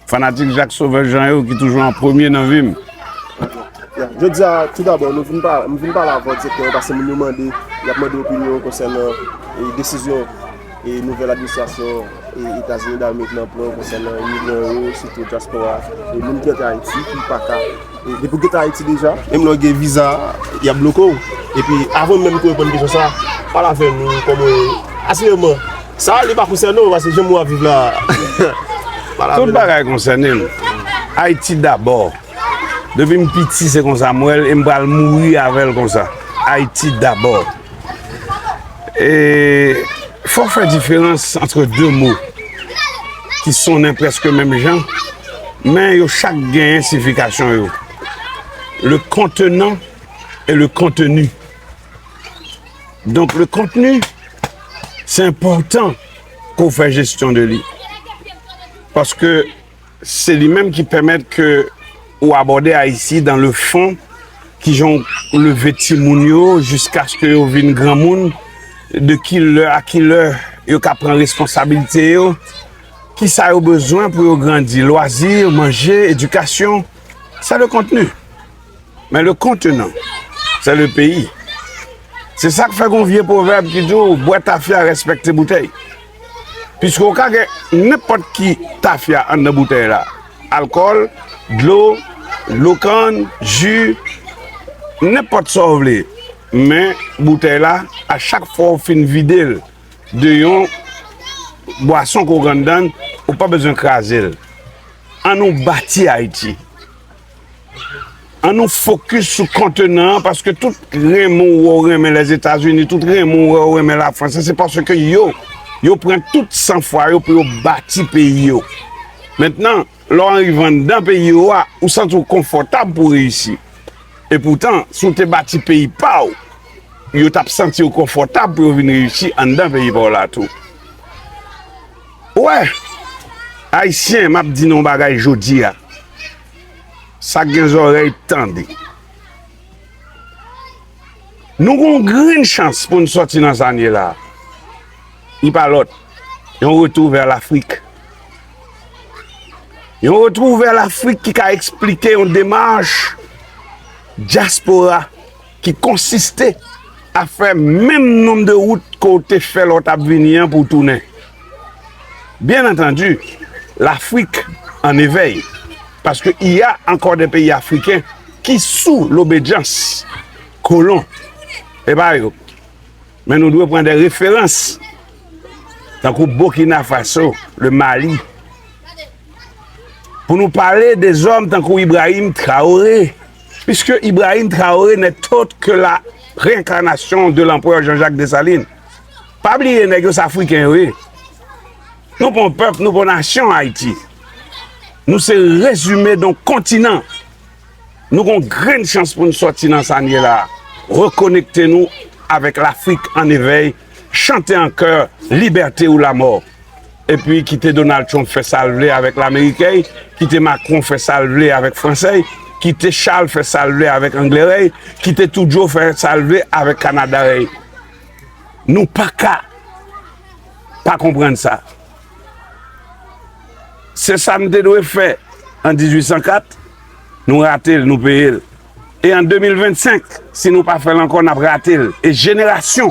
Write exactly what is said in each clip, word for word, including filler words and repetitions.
Fanatik Jacques Sauveur Jean yo ki toujou an premye nan vi m. Ya, jodi a, tou dabò, nou vin pa, m vin pale avè w direktèman paske moun yo mande, y ap mande opinyon w konsènan e, desizyon e, nouvèl administrasyon e, Etazini Damerik nan pran konsènan imigran yo, sitou dyaspora, e moun ki antre Ayiti, ki pa ka, e, depi w gentan Ayiti deja, menm lè w gen viza, y ap bloke w. Epi, avan menm ke w reponn kesyon sa, pale avè nou, kòman w ye, asire m, sa, li pa konsène w, paske jan w ap viv la, pale avè Tout nou. Bagay konsène m. Ayiti dabò. Depi m piti, se konsa m wè l e m pral mouri avè l konsa. Ayiti dabò. E fò fè diferans antre de mo ki sonnen prèske menm jan, men yo chak genyen siyifikasyon yo. Le contenant et le contenu. Donk, le contenu, se enpòtan ke w fè jesyon de li. Paske se li menm ki pèmèt ke ou abòde Ayiti dans le fond, kijan w leve timoun yo jiskaske yo vin granmoun, de ki lè a ki lè yo ka pran responsabilite yo, kisa yo bezwen pou yo grandi, lwazi, manje, edikasyon, c'est le contenu. Men le contenant, c'est le pays. Se sa k fè gon vye pwovèb ki di w bwè tafya, respekte boutèy. Piske w ka gen nenpòt ki tafya anndan boutèy la. Alkòl, dlo, dlo kann, ji, nenpòt sa w vle. Men boutèy la, a chak fwa w fin vide l de yon bwason ke w gen anndan l, ou pa bezwen kraze l. Ann nou bati Ayiti. Ann nou fokis sou kontenan an, paske tout renmen w wè w renmen Lèzetazini, tout renmen w wè w renmen Lafrans, se paske yo, yo pran tout sanfwa yo pou yo bati peyi yo. Mentnan, lè w rive anndan peyi yo a, ou santi w konfòtab pou w reyisi. Epoutan, si w te bati peyi pa w, yo t ap santi yo konfòtab pou yo vin reyisi anndan peyi pa w la tou. Ou wè, Ayisyen, m ap di nou yon bagay jodi a. Sa k gen zòrèy, tande. Nou gen yon grenn chans pou n sòti nan sa n ye la. Li pa lòt, yon retou vè Lafrik. Yon retou vè Lafrik ki ka eksplike yon demach dyaspora ki konsiste a fè menm nonb de wout ke w te fè lè w t ap vini an pou w tounen. Byen antandi, Lafrik an evèy, paske il y a encore des pays africains ki sou lobedyans kolon. E pa yo. Men nou dwe pran de referans, tankou Burkina Faso, le Mali, pou nou pale de zòm tankou Ibrahim Traoré, puisque Ibrahim Traoré n'est autre que la réincarnation de l'empereur Jean-Jacques Dessalines. Pa bliye nèg yo, se Afriken yo ye. Nou pa yon pèp, nou pa yon nasyon, Ayiti. Nou se rezime de yon kontinan. Nou gen yon grenn chans pou n sòti nan sa n ye la a. Rekonekte nou avèk Lafrik an evèy, chante an kè, Liberté ou la mort. Epi kite Donald Trump fè sa l vle avèk Lamerikèy, kite Macron fè sa l vle avèk Fransèy, kite Charles fè sa l vle avèk Anglèrèy, kite Trudeau fè sa l vle avèk Kanadarèy. Nou pa ka pa konprann sa. Se sa n te dwe fè an dizuit san kat, nou rate l, nou peye l. E an de mil vennsenk, si nou pa fè l ankò, n ap rate l. E jenerasyon,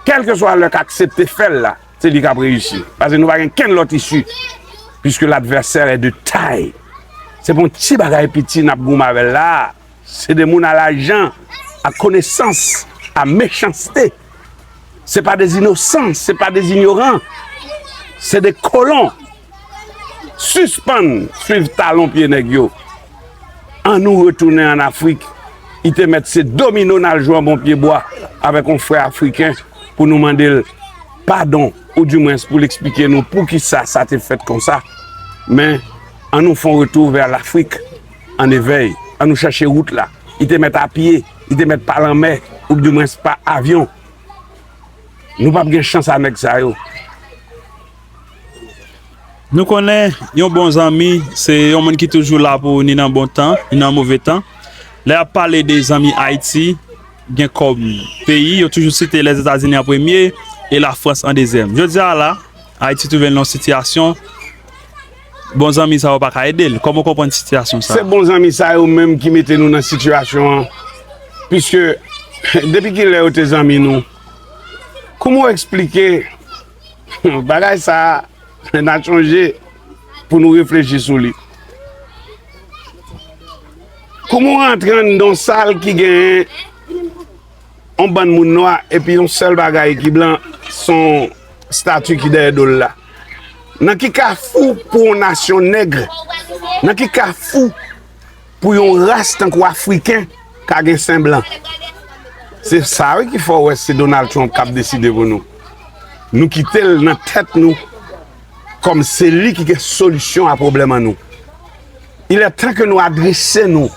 kèlkeswa lè k aksepte fè l la, se li k ap reyisi. Paske nou pa gen kenn lòt isi, puisque l'adversaire est de taille. Se pa yon ti bagay piti n ap goumen avè l la a. Se de moun a lajan, a konesans, a mechanste. Se pa des innocents, se pa des ignorants. Se de kolon. Sispann swiv talon pye nèg yo. Ann nou retounen ann Afrik. Li te mèt se domino n al jwe an bon pye bwa avèk yon frè afriken pou nou mande l padon, oudimwens pou l eksplike nou poukisa sa te fèt konsa. Men, ann nou fè yon retou vè Lafrik an evèy. Ann nou chèche wout la. Li te mèt apye, li te mèt pa lanmè, oudimwens pa avyon. Nou p ap gen chans a nèg sa yo. Nou konnen yon bon zanmi se yon moun ki toujou la pou ou ni nan bon tan, ni nan move tan. Lè y ap pale de zanmi Ayiti, gen kòm peyi, yo toujou site Lèzetazini an premye e Lafrans an dezyèm. Jodi a la, Ayiti twouve l nan yon sitiyasyon bon zanmi sa yo pa ka ede l. Kòman w konprann sitiyasyon sa? Se bon zanmi sa yo menm ki mete nou nan sitiyasyon an. Piske, depi kilè yo te zanmi nou? Kòman w eksplike bagay sa a? N a chonje pou nou reflechi sou li. Kòman w rantre anndan yon sal ki genyen yon bann moun nwa, epi yon sèl bagay ki blan, se yon estati ki dèyè do l la. Nan ki kafou pou yon nasyon nèg? Nan ki kafou pou yon ras tankou Afriken ka gen sen blan? Se sa wi ki fè w wè se Donald Trump k ap deside pou nou. Nou kite l nan tèt nou kòm se li ki gen solisyon a pwoblèm an nou. Il est temps que nou adrese nou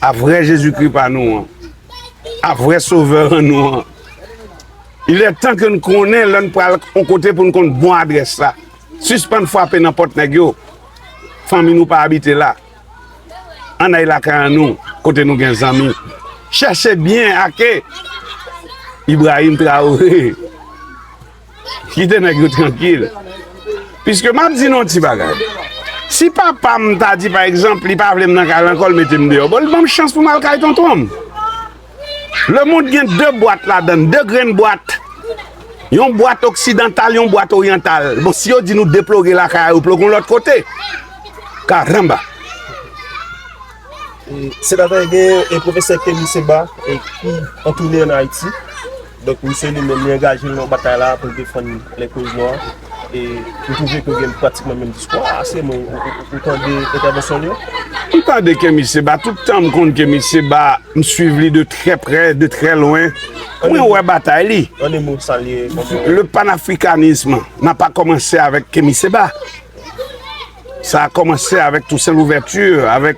a vrè Jezikri pa nou an, a vrè Sovè an nou an. Il est temps que n konnen lè n pral yon kote pou n konn bon adrès la. Sispann frape nan pòt nèg yo. Fanmi nou pa abite la. Ann al lakay an nou, kote nou gen zanmi. Chèche byen ake Ibrahim Traoré. Kite nèg yo trankil. Piske m ap di nou yon ti bagay. Si papa m ta di, pa egzanp, li pa vle m nan kay la ankò, l mete m deyò, bon, l ban m chans pou m al kay tonton m. Lemonn gen de bwat ladan l, de grenn bwat. Yon bwat oksidantal, yon bwat oryantal. Bon, si yo di nou deploge lakay yo, ploge yon lòt kote. Karamba! E, senatè, gen, e, pwofesè Kemi Seba, e, ki an toune ann Ayiti. Donk, misye li menm, li angaje l nan batay la pou l defann lèkoz nwa. E, m twouve ke w gen pratikman menm diskou a, se mwen, ou, ou, ou tande entèvansyon li yo? M tande Kemi Seba, tout tan m konn Kemi Seba, m swiv li de trè prè, de trè lwen. Mwen wè batay li. An de mo, sa l ye, kòman? Le panafricanisme n'a pas commencé avec Kemi Seba. Ça a commencé avec Toussaint Louverture, avec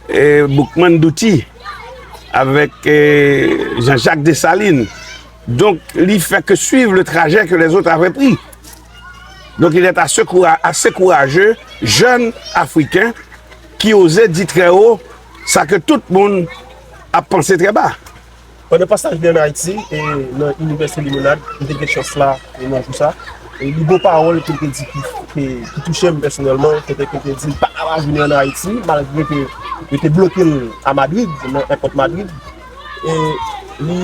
eh, Boukman Doutty, avec eh, Jean-Jacques Dessalines. Donc, il fait que suivre le trajet que les autres avaient pris. Donc, il est assez, coura- assez courageux, jeune Africain, qui osait dire très haut ça que tout le monde a pensé très bas. Pandan pasaj li ann Ayiti, e, nan Inivèsite Limonad, m te gen chans la, e, nan jou sa. E, li gon pawòl ke l te di ki, ki, ki touche m pèsonèlman, kote ke l te di l pa ka pa vini ann Ayiti, malgre ke yo te bloke l a Madrid, nan èpòt Madrid. E li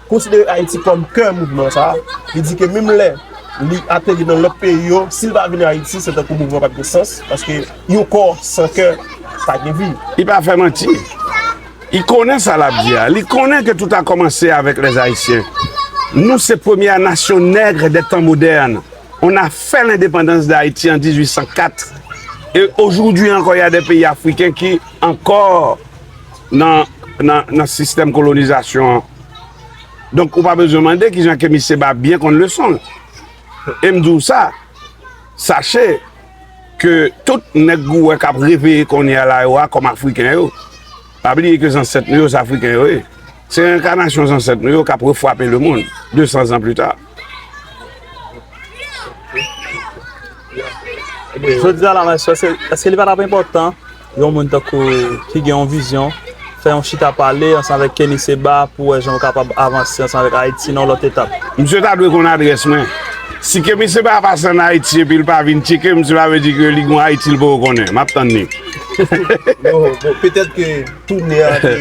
konsidere Ayiti kòm kè mouvman sa a. Li di ke menm lè li ateri nan lòt peyi yo, si l pa vini Ayiti, se tankou mouvman pa t gen sans, paske yon kò san kè pa gen vi. Li pa fè manti. Li konnen sa l ap di a. Li konnen que tout a commencé avec les Haïtiens. Nous, c'est première nation nègre des temps modernes. On a fait l'indépendance d'Haïti en dix-huit cent quatre. Et aujourd'hui encore, il y a des pays africains qui encore nan, nan, nan sistèm kolonizasyon an. Donk, ou pa bezwen mande kijan ke misye ba byen konn leson l. E m di w sa, sache ke tout nèg ou wè k ap reveye kounye a la yo a kòm Afriken yo, pa bliye ke zansèt nou yo, se Afriken yo ye. Se renkanasyon zansèt nou yo k ap refwape lemonn de san zan pli ta. Jodi a la, mèsi, èske, èske li pa t ap enpòtan yon moun tankou ki gen yon vizyon, fè yon chita pale ansanm avèk Kenny Seba pou wè jan yo kapab avanse ansanm avèk Ayiti nan yon lòt etap? Misye ta dwe konn adrès mwen. Si Kenny Seba pase ann Ayiti epi l pa vin tcheke m, se pa vle di ke li gon Ayiti l poko konnen. M ap tann li. Bon, bon, petèt ke tounen a te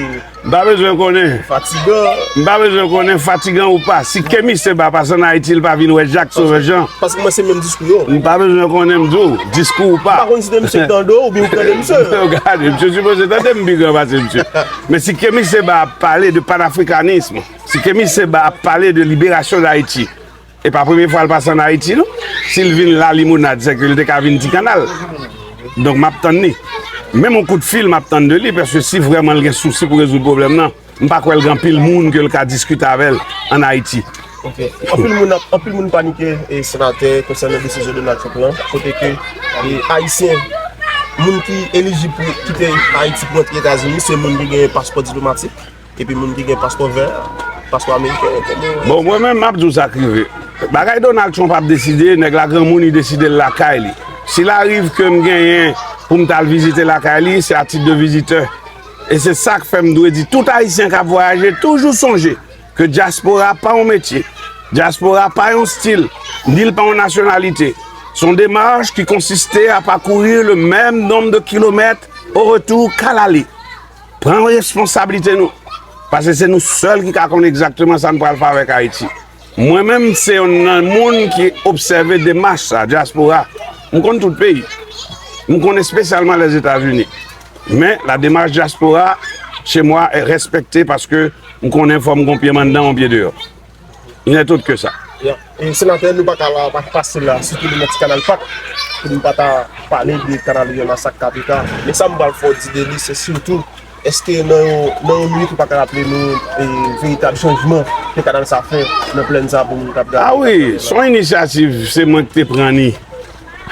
M pa bezwen konnen. Fatigan. M pa bezwen konnen fatigan ou pa. Si Kenny Seba pase ann Ayiti, l pa vin wè Jak Sovè Jan. Paske mwen se menm diskou yo. M pa bezwen konnen, m di w, diskou ou pa. M pa konn si se misye k tande w oubyen ou k tande misye. Gade, misye sipoze tande m pi gran pase misye. Men si Kenny Seba ap pale de panafrikanism, si Kenny Seba ap pale de liberasyon Dayiti, e pa premye fwa l pase ann Ayiti, non. Si l vin la Limonad, se ke l te ka vin Ti Kannal. Donk, m ap tann li. Menm yon kout fil, m ap tann de li, paske si vrèman l gen sousi pou rezoud pwoblèm nan, m pa kwè l gen anpil moun ke l ka diskite avè l ann Ayiti. Ok. Anpil moun ap, anpil moun panike, e, senatè, konsènan desizyon Donald Trump lan, kote ke, e, Ayisyen, moun ki elijib pou kite Ayiti pou antre Etazini, se moun ki gen paspò diplomatik. Epi moun ki gen paspò vè, paspò ameriken, kòman? Bon, mwen menm, m ap di w sa k rive. Bagay Donald Trump ap deside, nèg la granmoun, li deside l lakay li. Si l arive ke m genyen pou m t al vizite lakay li, se a tit de vizitè. E se sa k fè m dwe di tout Ayisyen k ap vwayaje, toujou sonje ke dyaspora pa yon metye, dyaspora pa yon stil, ni l pa yon nasyonalite. C'est une démarche qui consistait à parcourir le même nombre de kilomètres au retour qu'à l'aller. Pran responsablite nou. Paske se nou sèl ki ka konn egzakteman sa n pral fè avèk Ayiti. Mwen menm, se youn nan moun ki obsève demach sa, dyaspora. M konn tout peyi. M konn espesyalman Lèzetazini. Men la demach dyaspora, chez moi, est respectée paske m konnen fò m gon pye m anndan, yon pye deyò. Il n'est autre que ça. Ya. E senatè, nou pa ka la, pa pase la, sitou nou nan ti kanal Pak, pou nou pa ta pale de kanal Yonnas ak K P K. Men sa m pral fè w di de li, se sitou, èske nan yon, nan yon minit ou pa ka raple nou e, veritab chanjman ke kanal sa fè nan plèn sa pou moun k ap gade? Ah wi, se yon inisyativ, se mwen ki te pran ni.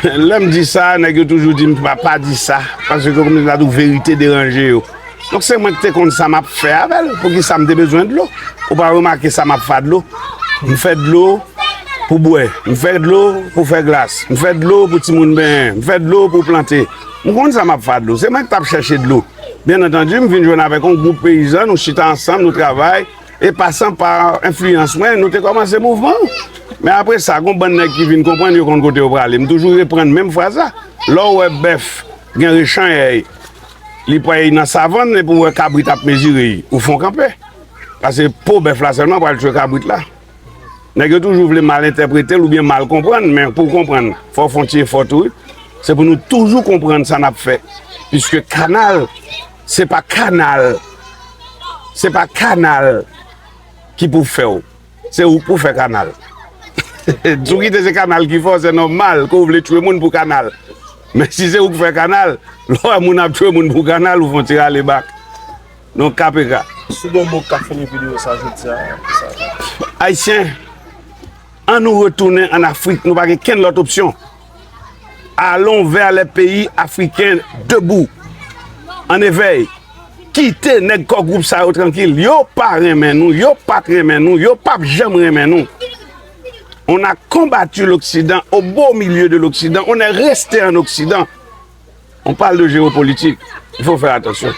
Lè m di sa, nèg yo toujou di m pa, pa di sa, paske kòm ta tou verite deranje yo. Donk se mwen ki te konn sa m ap fè avè l, poukisa m te bezwen dlo? Ou pa remake sa m ap fè a dlo? M fè dlo pou bwè, m fè dlo pou fè glas, m fè dlo pou timoun benyen, m fè dlo pou plante. M konn sa m ap fè a dlo, se mwen ki t ap chèche dlo. Byen antandi, m vin jwenn avèk yon gwoup peyizan, nou chita ansanm, nou travay, e pasan pa enfliyans mwen, nou te kòmanse mouvman an. Men apre sa, gon bann nèg ki vin konprann yo konn kote yo prale. M toujou reprann menm fraz la. Lè w wè bèf gen rechanyèy, li pral nan savann, epi w wè kabrit ap mezire, ou fè w kanpe. Paske po bèf la sèlman pral tchwe kabrit la. Nèg yo toujou vle mal entèprete l oubyen mal konprann, men pou w konprann, fò w fè yon ti efò tou, wi. Se pou nou toujou konprann sa n ap fè. Piske kanal, se pa kanal, se pa kanal ki pou fè w. Se ou k pou fè kanal. Si w kite se kanal ki fè w, se nòmal ke w vle tchwe moun pou kanal. Men si se ou k fè kanal, lè w wè moun ap tchwe moun pou kanal, ou fè yon ti rale bak. Donk, K P K. Si w gen yon mo k ka fini videyo sa jodi a, ki sa? Ayisyen, ann nou retounen ann Afrik, nou pa gen kenn lòt opsyon. Allons vers les pays africains debout, en éveil. Kite nèg Core Group sa yo trankil. Yo pa renmen nou, yo pa t renmen nou, yo p ap janm renmen nou. On a combattu l'Occident, au beau milieu de l'Occident, on est resté en Occident. On parle de géopolitique. Il faut faire attention.